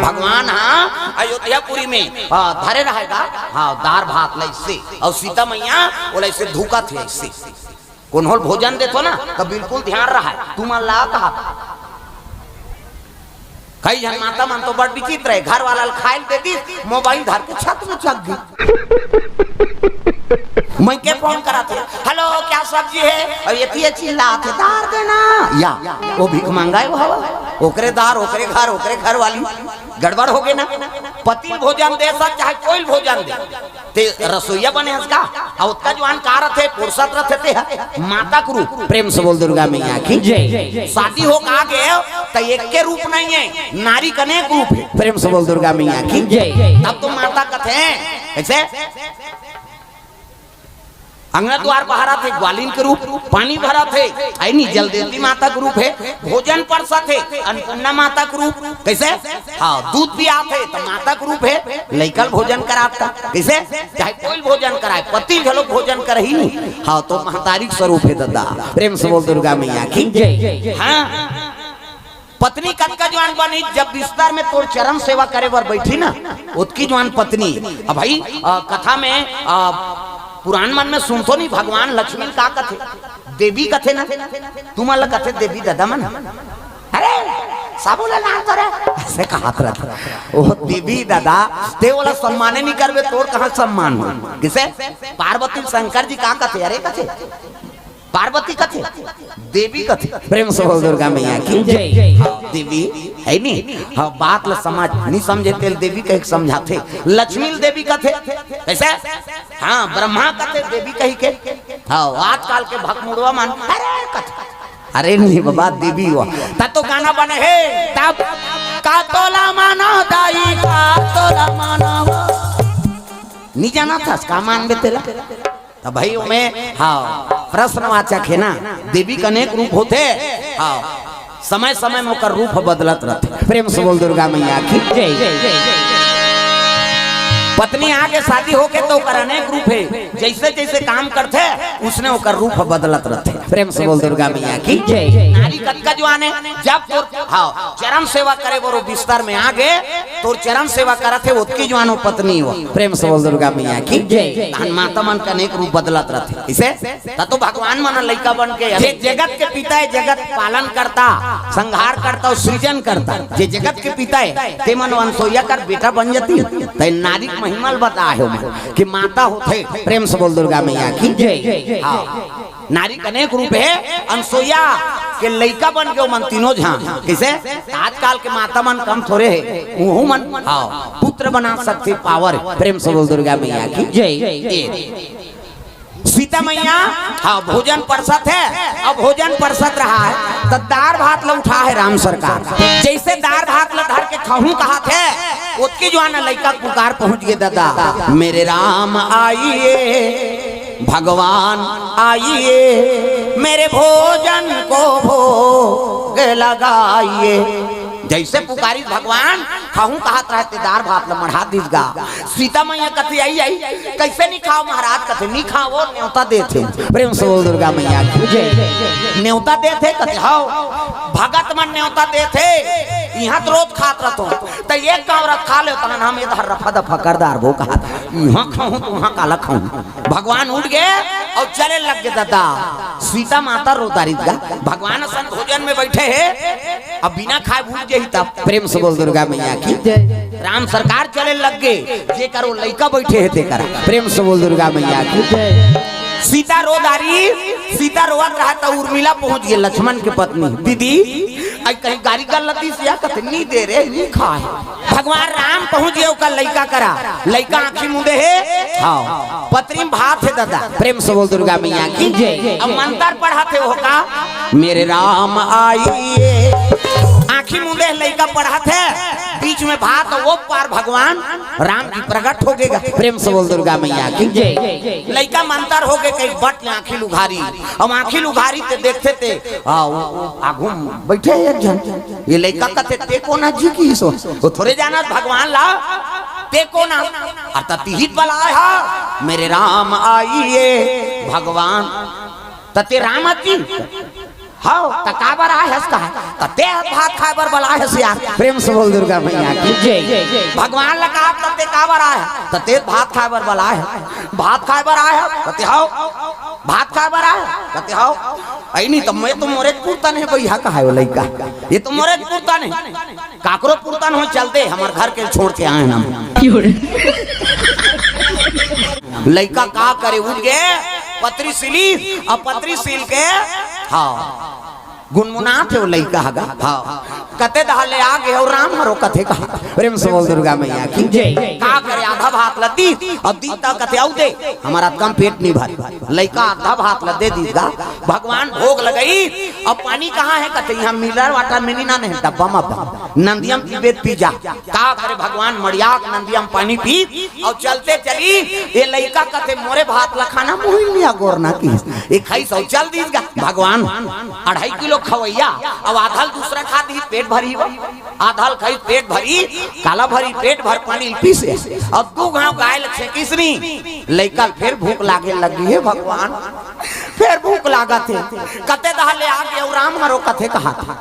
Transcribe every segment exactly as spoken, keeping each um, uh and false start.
भगवान हा अयोध्यापुरी में, हाँ, धरे रहेगा, हाँ, दार भात ला अइसे, अउ सीता मैया ओला अइसे धुकत हे अइसे। कोनो ल भोजन देथो ना, त बिल्कुल ध्यान रहय, तुमन ला कहा। कई झन माता मन तो बड़ विचित्र हे, घर वाला ल खाय ल दे दिस, मोबाइल धर के छत में चघ गे। मैं के फोन कराथे, "हेलो, क्या सब्जी है?" अउ एती चिल्लाथे, "दार देना।" या, वो भीख मंगाय वो हवा, ओकरे दार, ओकरे घर, ओकरे घर वाली, गड़बड़ होगे ना। पति ल भोजन दे सक, चाहे कोई ल भोजन दे, ते रसोइया बने हस का? अउ ओतका जुवान का रथे, पुरसत रथे ते ह, माता के रूप। प्रेम से बोल दुर्गा मैया की। जय। शादी हो का गे, त एक के रूप नहीं है, नारी के अनेक रूप है। प्रेम से बोल दुर्गा मैया की। जय। तब तो माता कथे, कइसे? अंगना दुवार बहारथे, ग्वालिन के रूप, पानी भरथे, अइनी जल देती माता के रूप हे, भोजन परसथे, अन्नपूर्णा माता के रूप, कइसे? हाँ, दूध पियाथे, त माता के रूप हे, लइका ल भोजन कराथे, कइसे? चाहे कोई ल भोजन कराय, पति घलो भोजन करही नी, हाँ, तो महतारी के स्वरूप हे ददा। प्रेम से बोल दुर्गा मैया की। जय। हाँ। पत्नी कतका जुवान बनही, जब बिस्तर में तोर चरण सेवा करे बर बइठही ना, ओतकी जुवान पत्नी। अब भाई, अ, कथा में, अ, पुरान मन में सुनथो नहीं, भगवान लक्ष्मी ल का कथे? देवी कथे ना, तुमन ला कथे देवी ददा मन। अरे, सबो ला नाम तो रे, अइसे कहत रथे। ओ देवी ददा, ते ओला सम्माने नहीं करबे, तोर कहाँ सम्मान हो? कइसे? पार्वती शंकर जी का कथे? अरे कथे, पार्वती कथे, देवी कथे। प्रेम से बोल दुर्गा मैया की। जय। हाँ, देवी हे नी। हाँ, बात ल समझ, नहीं समझे तेल देवी कहिके समझाथे। लक्ष्मी ल देवी कथे, कइसे? हाँ, ब्रह्मा कथे देवी कहिके। हाँ, आजकल के भकमुड़वा मन, अरे कथे, अरे नहीं बाबा, देवी हो। तब तो गाना बने हे, तब का तोला मानो दाई, का तोला मानो। नहीं जानथस, का मानबे तेला? त भाई, ओमे, हाँ, प्रश्नवाचक हे ना, देवी के अनेक रूप होथे, हाँ, समय-समय में ओकर रूप बदलत रथे। प्रेम से बोल दुर्गा मैया की। जय। पत्नी आगे शादी होके त ओकर अनेक रूप हे, जइसे-जइसे काम करथे, उसने ओकर रूप बदलत रथे। प्रेम से बोल दुर्गा मैया की। जय। नारी कतका जुवान हे, जब तोर, हाँ, चरण सेवा करे बर ओ बिस्तर में आगे, तोर चरण सेवा करत हे, ओतकी जुवान ओ पत्नी हो। प्रेम से बोल दुर्गा मैया की। जय। तहन माता मन के अनेक रूप बदलत रथे। इसे त तो भगवान मन लइका बन के, जे जगत के पिता हे, जगत पालन करता, संहार करता अउ सृजन करता, जे जगत के पिता हे, ते मन अनसोइया कर बेटा बन जाती। त नारी के महिमा ल बताए हे ओमन कि माता होथे। प्रेम से बोल दुर्गा मैया की। जय। हाँ। नारी के अनेक रूप हे, अनसोइया के लइका बन गे ओमन तीनों झन। कइसे? आजकल के माता मन कम थोरे हे, उहू मन, हाँ, पुत्र बना सकथे, power। प्रेम से बोल दुर्गा मैया की। जय। ये। सीता मैया, हाँ, भोजन परसत हे, अब भोजन परसत रहा हे, त दार भात ल उठा हे राम सरकार। जइसे दार भात ल धर के खाहूं कहत हे, ओतकी जुवान लइका के पुकार पहुंच गे ददा, मेरे राम आइए, भगवान आइए, मेरे भोजन को भोग लगाइए। जइसे पुकारिस भगवान, खाहूं कहत रहे ते दार भात ल मढ़ा दिस गा। सीता मैया कथे, "आई, आई, कइसे नहीं खाव महाराज?" कथे, "नहीं खाव, नेवता देथे।" प्रेम से बोल दुर्गा मैया की। जय। नेवता देथे, कथे, "हव, भगत मन नेवता देथे, इहां त रोज खात रथों, त एक कांवरा खा लेव, तहन हम एदहर रफा दफा कर डारबो," कहत, "इहां खाहूं त उहां काला खाहूं।" भगवान उठ गे अउ चले लग गे ददा। सीता माता रो डारिस गा। भगवान असन भोजन में बइठे हे, अब बिना खाए उठ जाही तब। प्रेम से बोल दुर्गा मैया की। जय। राम सरकार चले लग गे, जेकर ओ लइका बइठे हे तेकर। प्रेम से बोल दुर्गा मैया की। जय। सीता रो डारिस, सीता रोवत रहा त उर्मिला पहुंच गे, लक्ष्मण के पत्नी, "दीदी, अई कहीं गारी गलती से या कथे नहीं दे रे, नहीं खाए।" भगवान राम पहुंच गे ओकर लइका करा, लइका आंखी मुंदे हे, हाँ, पतरी में भात हे ददा। प्रेम से बोल दुर्गा मैया की। जय। अब मंतर पढ़त हे ओका, मेरे राम आइए। आंखी मुंदे हे, लइका पढ़त हे, बीच में भात, ओ पार भगवान राम जी प्रगट हो गे गा। प्रेम से बोल दुर्गा मैया की। जय। लइका मंतर हो गे, कहीं बट ले आंखी ल उघारी, अब आंखी ल उघारी ते देखथे ते, हाँ, ओ, ओ, आगू में बइठे हे एक झन। ये लइका कथे, "ते कोन आय जी?" किहिस ओ। ओ थोरे जानत भगवान ला, "ते कोन आय?" अरे त तिही त बलाय हस, मेरे राम आइए भगवान। त ते राम आय जी? हव, त काबर आए हस कहा? त ते भात खाए बर बलाए हस यार। प्रेम से बोल दुर्गा मैया की। जय। भगवान ल कहा त ते काबर आए हस? त ते भात खाए बर बलाए हस। भात खाए बर आए हस? त ते हव। भात खाए बर आए हस? त ते हव। अई नहीं त मैं तो मोरे पुरतन हे भैया, कहा हे वो लइका। ये तो मोरे पुरतन हे। काकरो पुरतन हो चलते, हमर घर के छोड़ के आए ना। लइका का करे, उठ गे, पतरी सिली, अब पतरी सिल के, हाँ, गुनगुनात हे वो लइका हगा, हाँ, कते दहा ले आ गे हो राम हरो कथे कहा। प्रेम से बोल दुर्गा मैया की। जय। का करे, आधा भात ल दी, अब दी त कथे अउ दे, हमर अतका म पेट नहीं भरे। लइका आधा भात ल दे दीस गा, भगवान भोग लगई, अब पानी कहाँ हे कथे, इहाँ मिनरल वाटर मिली ना नहीं, डब्बा म बा, नंदिया म पीबे त पी जा। का करे भगवान, मड़िया के नंदिया म पानी पी, अउ चलते चली, ये लइका कथे मोरे भात ल खाना मुही लिया गोरना की, ये खाइस अउ चल दीस गा। भगवान अढ़ाई किलो खवैया, अब आधा ल दूसरा खा दी, पेट भरी हो, आधा ल खाइस पेट भरी, काला भरी पेट भर पानी ल पीसे, अउ दू घांव गाय ल छेकिस नी, लइका ल फेर भूख लागे लगी हे भगवान, फेर भूख लागत हे, कते दहा ले आ गे हो राम हरो कथे कहा था।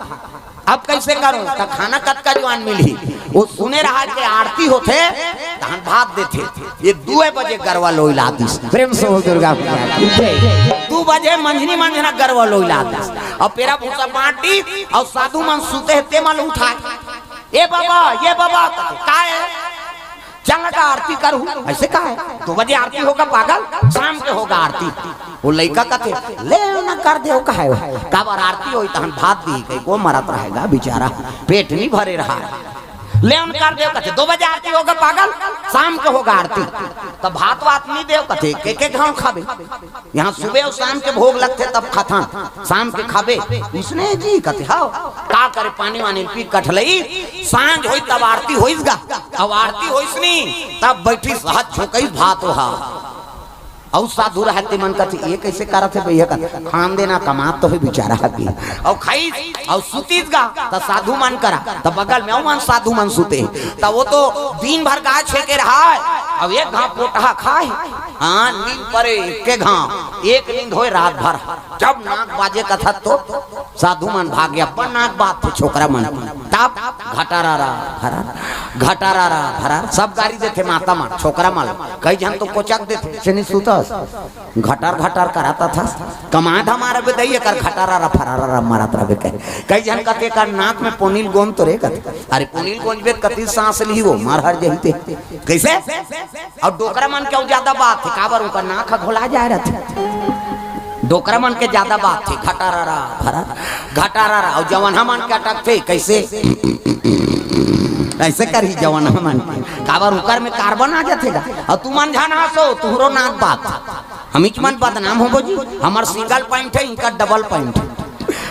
अब कइसे करो? त खाना कतका जुवान मिलही? वो सुने रहा के आरती होथे, तहन भात देथे। ये दुए बजे गरवा लोई लातिस। प्रेम से बोल दुर्गा मैया की। दू बजे मंझनी मंझना गरवा लोई लातिस। अब पेरा भूसा बांट दी, अउ साधु मन सुते हे, ते मन उठाए। ए बाबा, ए बाबा, का हे? चल ना का आरती करहूं, अइसे का हे? दू बजे आरती होगा पागल, शाम के होगा आरती। वो लइका कथे, ले ना कर देव, का हे? काबर आरती होई तहन भात दी, कई को मरत रहेगा बिचारा, पेट नहीं भरे रहा। ले ना कर देव कथे, दू बजे आरती होगा पागल, शाम के होगा आरती। त भात वात नहीं देव कथे, के के घांव खाबे? यहाँ सुबह अउ शाम के भोग लगथे तब खाथन, शाम के खाबे। उसने जी कथे, हव, का करे पानी वानी पी कठलई, सांझ होई तब आरती होइस गा, अब आरती होइस नी, तब बैठी हाथ झोंकई भात ओहा। अउ साधु रहते मन कथे, ये कइसे करत हे भैया? कथे, खान देना कमात तो हे बिचारा हकी। अउ खाइस, अउ सुतीस गा, त साधु मन करा, त बगल में अउ मन साधु मन सुते, त वो तो दिन भर गाय छेके रहा, अब एक घांव पोटहा खाए, हाँ, नींद परे, एके घांव, एक नींद होय रात भर। जब नाक बाजे कथत तो साधु मन भागे, अपन नाक बाजथे छोकरा मन। तब घटारा रा भरार, घटारा रा भरार, सब गारी देथे माता मन, छोकरा मन। कई झन तो कोचक देथे, "चेनी सुतस, घटार घटार करात हस, कमाए धमार बे दई, एकर घटारा रा फरारा रा मारत रबे," कहे। कई झन कथे, "एकर नाक में पोनील गोंद तो रे," कथे। अरे पोनील गोंजबे त कति सांस लिही वो, मर हर जही ते। कइसे? अउ डोकरा मन के अउ जादा बात हे, काबर उनकर नाक ह घोला जाए रथे। डोकरा मन के जादा बात हे, घटारा रा भरा, घटारा रा, अउ जवनहा मन के अटकथे, कइसे? अइसे करही जवनहा मन के, काबर उकर में कार्बन आ जाथे गा। अउ तुमन झन हंसो, तुहरो नाक बात। हमीच मन बदनाम होबो जी, हमर सिंगल पॉइंट हे, इनकर डबल पॉइंट हे।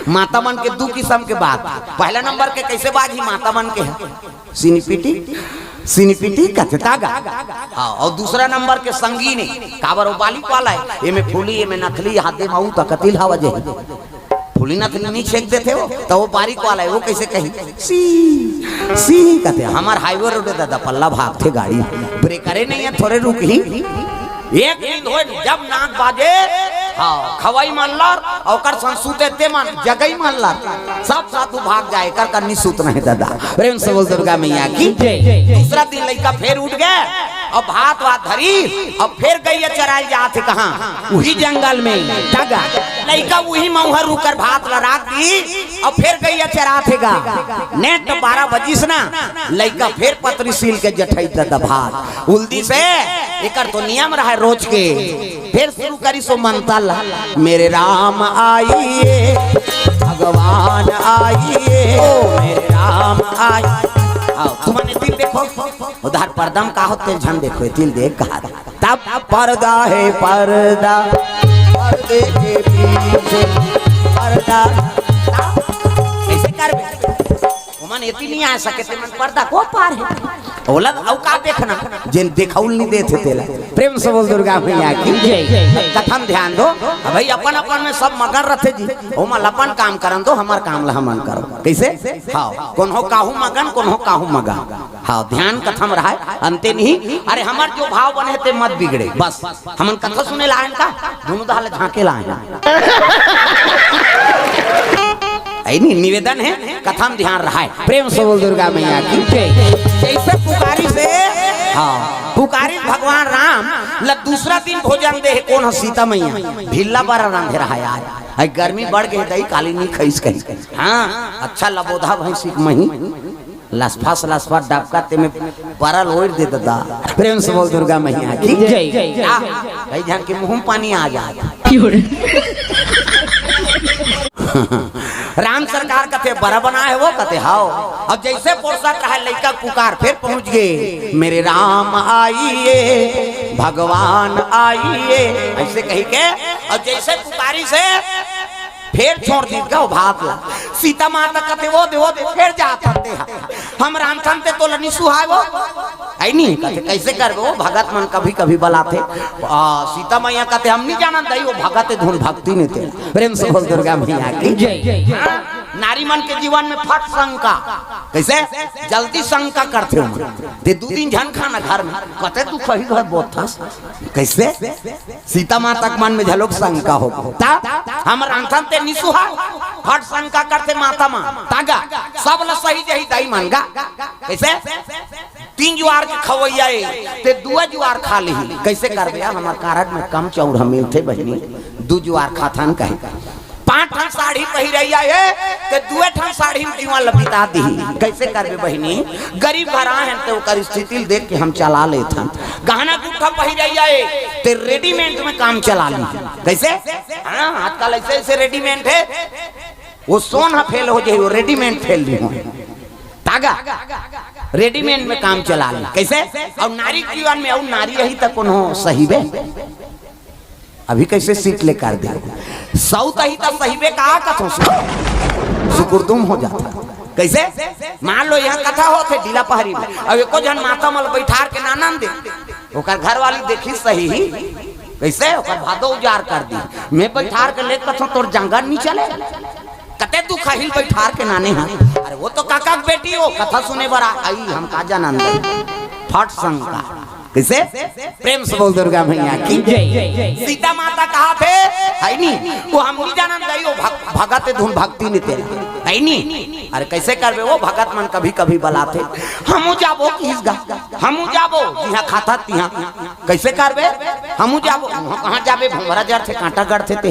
माता मन के दू किसम के बात, पहला नंबर के कइसे बाजही माता मन के हे? सिनिपिटी, सिनिपिटी कथे तागा। हाँ, अउ दूसरा नंबर के संगीन हे, काबर वो बालिक वाला हे, एमे फूली, एमे नथली, हाथे म अउ त कतिल हवा जे। फूली नथली नी छेक देथे वो, त वो बारिक वाला हे, वो कइसे कही? सी, सी कथे, हमर हाईवे रोड दादा पल्ला भागथे गाड़ी, ब्रेकरे नहीं हे, थोरे रुकही। एक नींद होय, जब नाक बाजे, हाँ, खवई मन ल, ओकर संग सुते ते मन, जगई मन ल, सब साधु भाग जाए, एकर कन्नी सुत नहीं दादा। प्रेम से बोल दुर्गा मैया की। जय। दूसरा दिन लइका फेर उठ गे, अउ भात वात धरी, अउ फेर गइया चराए जात हे कहाँ? उही जंगल में। तागा। लइका उही मउहा रुकर भात ल राख दी, अउ फेर गइया चरात हे गा। नेट बारह बजिस ना, लइका फेर पतरी सील के जठई दादा भात। उल्दी से एकर तो नियम रहे रोज के। फेर शुरू करिस ओ मंतर ला, मेरे राम आइए, भगवान आइए, ओ मेरे राम आइए। आओ, तुमन एती ल देखो, उधर पर्दा म का होथे, झन देखो, एती ल देख कहा। तब पर्दा हे पर्दा, पर्दे के पीछे पर्दा। कइसे करबे? ओमन एती नहीं आ सके, ते मन पर्दा को पार हे। ओला अउ का देखना, जेन देखाउल नहीं देथे तेला। प्रेम से बोल दुर्गा मैया की। जय। कथा म ध्यान दो। अब भाई अपन अपन में सब मगन रथे जी। ओमन अपन काम करन दो, हमर काम ला हमन करो। कइसे? हाँ, कोनो काहू मगन, कोनो काहू मगन। हाँ, ध्यान कथा म रहय, अंते नहीं। अरे, हमर जो भाव बने हे, ते मत बिगड़े। बस, हमन कथा सुने ला आएन का? दुनों डहर ले झांके ला आएन। अइ नहीं, निवेदन हे, कथा म ध्यान रहय। प्रेम से बोल दुर्गा मैया की जय। जइसे पुकारिस हे, हाँ, पुकारिस भगवान राम ल दूसरा दिन भोजन दे हे, कोन ह? सीता मैया। भिल्ला बरा रांधे रहय आज। अइ गर्मी बढ़ गे हे, दही काली नहीं खइस कहिस। हाँ, अच्छा लबोधा भैंसी के मही। लसफस लसफस डबका ते में परल ओढ़ दे ददा। प्रेम से बोल दुर्गा मैया की जय। आ, कई झन के मुंह में पानी आ जात। राम सरकार कथे बरा बनाए हो, कथे हाव। अब जइसे पोरसत रहय लइका पुकार, फेर पहुंच गे, मेरे राम आइए, भगवान आइए, अइसे कहि के। अब जइसे पुकारिस हे, फेर छोड़ दीस गा ओ भात ला। सीता माता कथे, "वो दे, वो दे, फेर जात हन ते हा। हम रांधथन ते तोला नि सुहाय वो।" अइ नहीं, कथे, "कइसे करबे वो भगत मन कभी-कभी बलाथे।" आ, सीता मैया कथे, "हम नि जानन दई, वो भगत ए धुन भक्ति नइ ते।" प्रेम से बोल दुर्गा मैया की जय। हाँ, नारी मन के जीवन में फट शंका। कइसे? जल्दी शंका करथे ओमन। ते दू दिन झन खाना घर में, कते तू कही घर बोथस। कइसे? सीता माता के मन में घलोक शंका हो। त हम रांधथन ते नि सुहा, फट शंका करथे माता मन। त गा, सब ल सहि जही दई मन गा। कइसे? तीन जुआर के खवइया ए, ते दुआ जुआर खा लिही। कइसे करबे? हमर कारड में कम चाउर ह मिलथे बहिनी, दू जुआर खाथन कहे। पांच ठन साड़ी पहिरइया ए, ते दुए ठन साड़ी में जीवन ल बिता दिही। कइसे करबे बहिनी? गरीब घर आए हन, ते ओकर स्थिति ल देख के हम चला लेथन। गहना गुट्ठा पहिरइया ए, ते रेडीमेड में काम चला ली। कइसे? हाँ, आजकल अइसे अइसे रेडीमेड हे, वो सोन ह फेल हो जाही, वो रेडीमेड फेल नहीं हो। त गा, रेडीमेड में काम चला ली। कइसे? अउ नारी के जीवन में, अउ नारी अही त कोनो सहिबे। अभी कइसे सीट ले कर दे? सउत अही त सहिबे का कथों सु-, सुकुरदुम हो जाथे। कइसे? मान लो इहाँ कथा होथे डीला पहरी में, अउ एको झन माता मन ल बइठार के नानन दे, ओकर घरवाली देखिस सही ही। कइसे? ओकर भादो उजार कर दी। मैं बइठार के ले कथों तोर जांगर नि चले। कते तू खहिल बइठार के नाने हस? अरे वो तो काका के बेटी हो, कथा सुने बर आही, हम का जानन दे। फट शंका। कइसे? प्रेम से बोल दुर्गा मैया की जय। सीता माता कहाथे, हे नी, वो हम नि जानन दई, वो भग-, भगत ए धुन भक्ति नइ ते, हे नी। अरे कइसे करबे? वो भगत मन कभी-कभी बलाथे, हमू जाबो किहिस गा, हमू जाबो, जिहाँ खाथस तिहाँ। कइसे करबे? हमू जाबो। उहाँ कहाँ जाबे? भोंभरा जरथे, कांटा गड़थे ते।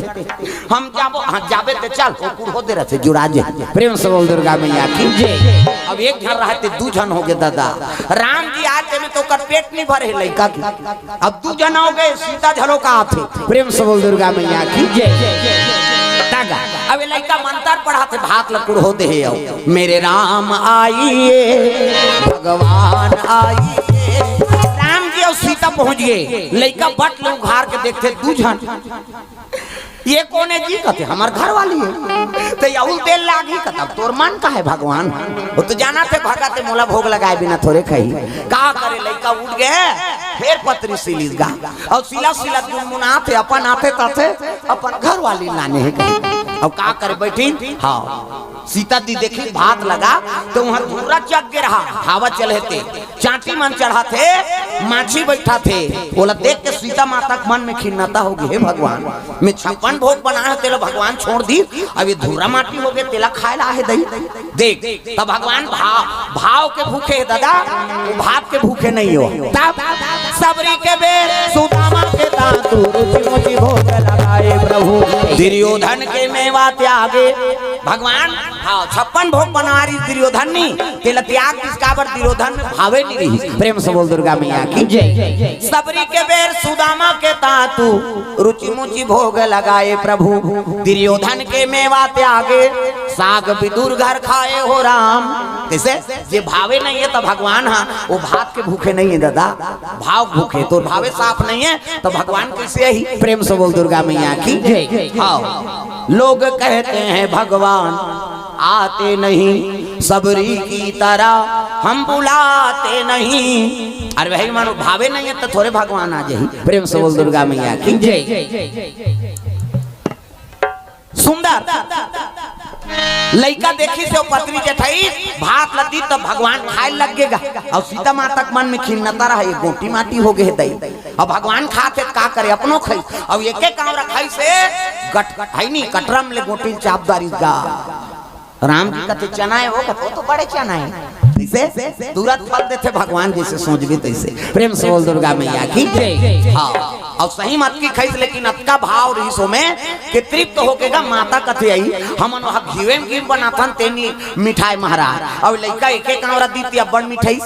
हम जाबो। हाँ, जाबे ते चल, ओ कुरहो दे रथे, जुड़ा जे। प्रेम से बोल दुर्गा मैया की जय। अब एक झन रहय ते दू झन हो गे ददा। राम जी आथे में तो ओकर पेट नि भरे हे लइका के। अब दू झन हो गे, सीता घलोक आथे। प्रेम से बोल दुर्गा मैया की जय। त गा, अब ए लइका मंतर पढ़ाथे, भात ल कुरहो दे हे अउ, मेरे राम आइए, भगवान आइए। राम जी अउ सीता पहुंच गे, लइका बट ले उघार के देखथे दू झन। ये कोन ए जी? कथे, हमर घरवाली ए। त अउ तेल लागही, कथे, अब तोर मन का हे भगवान? वो तो जानथे भगत ए, मोला भोग लगाए बिना थोरे खाही। का करे, लइका उठ गे, फेर पतरी सिलिस गा। अउ सिलत सिलत गुनगुनाथे, अपन आथे ताथे, अपन घरवाली ल लाने हे कहे। अब का करे, बइठिन? हाँ। सीता दी देखिस भात ल गा, त उहाँ धुर्रा चघ गे रहा, हवा चले हे ते। चांटी मन चढ़ाथे, माछी बइठाथे, ओला देख के सीता माता के मन में खिन्नता हो गे, हे भगवान, मैं छप्पन भोग बनाए हँव, तेला भगवान छोड़ दिस, अब ये धुर्रा माटी हो गे, तेला खाए ला आहे दई। देख, त भगवान भाव, भाव के भूखे हे ददा, वो भात के भूखे नइ हो। तब सबरी के बेर सुदामा के तातू रुचि मुचि भोग लगाए प्रभु। दुर्योधन के मेवा त्यागे। भगवान, हाँ, छप्पन भोग बनवारिस दुर्योधन नी, तेला त्याग दिस, काबर दुर्योधन में भावे नइ रहिस। प्रेम से बोल दुर्गा मैया की जय। सबरी के बेर सुदामा के तातू रुचि मुचि भोग लगाए प्रभु। दुर्योधन के मेवा त्यागे, साग विदुर घर खाए हो राम। कइसे? जे भावे नइ हे त भगवान ह, वो भात के भूखे नइ हे ददा, भाव भूखे। तोर भावे साफ नइ हे त भगवान कइसे आही? प्रेम से बोल दुर्गा मैया की जय। हाँ। लोग कहते हैं भगवान आते नहीं, सबरी की तरह हम बुलाते नहीं। अरे भाई, मानो भावे नइ हे त थोरे भगवान आ जाही। प्रेम से बोल दुर्गा मैया की जय। सुंदर। लइका देखिस हे पतरी जेठई भात ल दीस त भगवान खाय लग गे गा। अउ सीता माता के मन में खिन्नता रहा, ये गोटी माटी हो गे हे दई। अउ भगवान खात हे त का करे, अपनो खाइस। अउ एक एक कांवरा खाइस हे गट, हइ नी, कटरम ले गोटी ल चाप डारिस गा। राम जी कथे चना हे, वो कथे, "वो तो बड़े चना हे।" कइसे? तुरंत फल देथे भगवान, जइसे सोचबे तइसे। प्रेम से बोल दुर्गा मैया की। जय। हाँ, अउ सही म अतकी खाइस, लेकिन अतका भाव रहिस ओमे कि तृप्त होके गा माता कथे, "अई, हमन वहाँ घीवे म घीव बनाथन, ते नी मिठाय महाराज।" अउ लइका एक एक कांवरा दीस त अब्बड़ मिठाइस,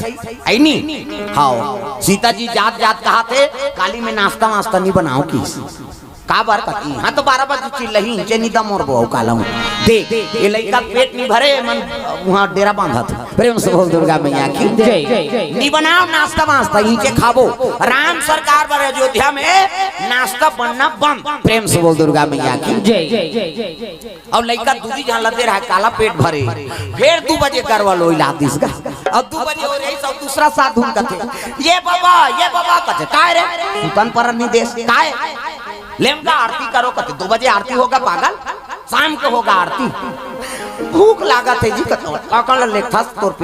हइ नी? हाँ, सीता जी जात जात कहत हे, "काली मैं नाश्ता वास्ता नी बनावंव" कहिस। काबर कथे, हाँ तो बारह बजे चिल्लाही, इंचे नी दम मोर बो, काला हूँ। देख, ये लइका पेट नी भरे, मन वहाँ डेरा बांधत हे। प्रेम से बोल दुर्गा मैया की। जय। नी बनावंव नाश्ता वास्ता, इंचे खाबो। राम सरकार बर अयोध्या में नाश्ता बनना बंद। प्रेम से बोल दुर्गा मैया की। जय। अउ लइका दूधी झन ल दे रहा हे, काला पेट भरे। फेर दू बजे गरवा लोई ला दिस गा। अउ दू बजे हो रही, सब दूसरा साधु कथे, "ये बाबा, ये बाबा," कथे, "काय रे? सुतन पर नी देस, काय? लेमका आरती करो," कथे, "दू बजे आरती होगा पागल, शाम के होगा आरती।" "भूख लागत हे जी," कथे, "काकन ल लेथस तोर